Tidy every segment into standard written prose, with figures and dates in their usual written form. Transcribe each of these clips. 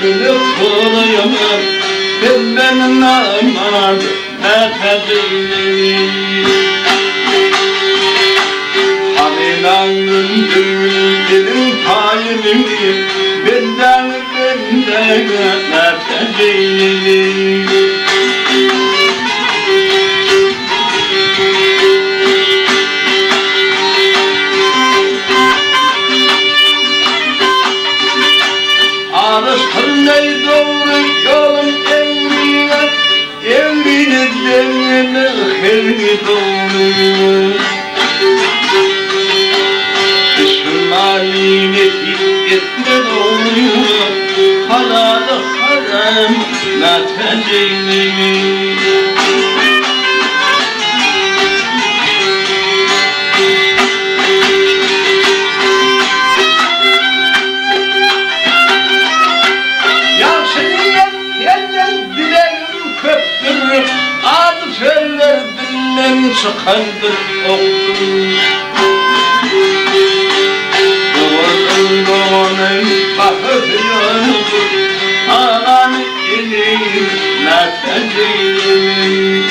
kömek soraýan, Senden namart mätäç eýleýin. Hazynaňdan düwül eliň paýyny, Bendäň bendäge mätäç eýleýin. Azaşdyrmaý dogry ýolum egrine, Egrine deňine hergi dogry. Düşürmäli nesip etme dogry, Halala haram mätäç eýleýin. Ýagşy niýet senden dilegim köpdür, Ajy sözler dilden çykan bir okdur. Dogandan dogany baky ýokdur, Agany ini mätäç eýlemeý.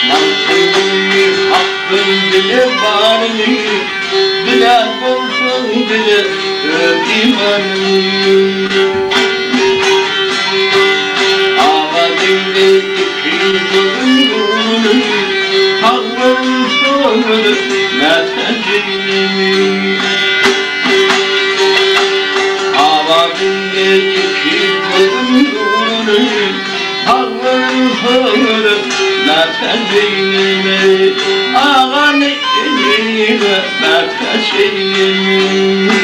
Magtymguly Hakdan dile baryny, Dilän bolsaň dile öz imanyňy. Aga degdi iki gözüň nuruny, Sag bolsaň mätäç eýlemeý. Aba degdi iki gözüň nuruny, Sagyn sögürip mätäç eýlemeý, Agany inine mätäç eýlemeý.